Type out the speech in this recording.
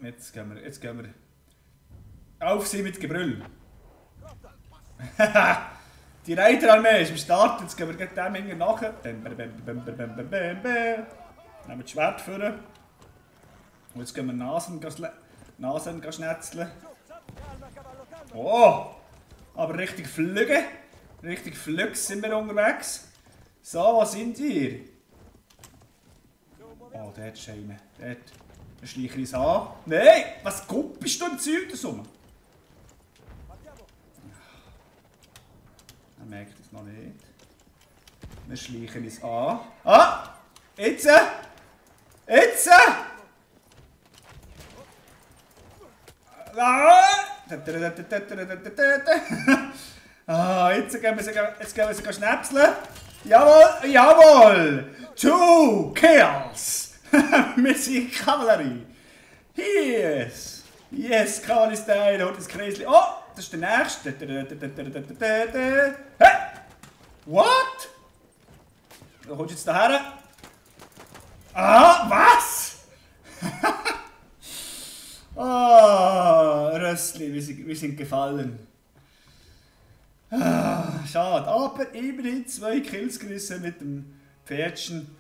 Jetzt gehen wir. Auf sie mit Gebrüll. Die Reiterarmee ist am Start. Jetzt gehen wir dem hinten nachher. Nehmen das Schwert führen. Und jetzt gehen wir Nasen schnetzeln. Oh! Aber richtig flügge. Richtig flügge sind wir unterwegs. So, was sind wir? Oh, dort ist einer. Dort. Dann schleiche ich es an. Nein! Was bist du im Zeug da rum? Er merkt es noch nicht. Wir schleichen es an. Ah! Jetzt! Jetzt! Ah, jetzt gehen wir sie schnäpseln. Jawohl, jawohl! 2 Kills! Wir sind Kavallerie! Yes! Yes, Kavallerie-Style, holt das Kreisli. Oh, das ist der nächste. Hey! What? Wo kommst du jetzt daher? Ah, was? Ah, Rössli, wir sind gefallen. Ah, schade, aber immerhin 2 Kills gerissen mit dem Pferdchen.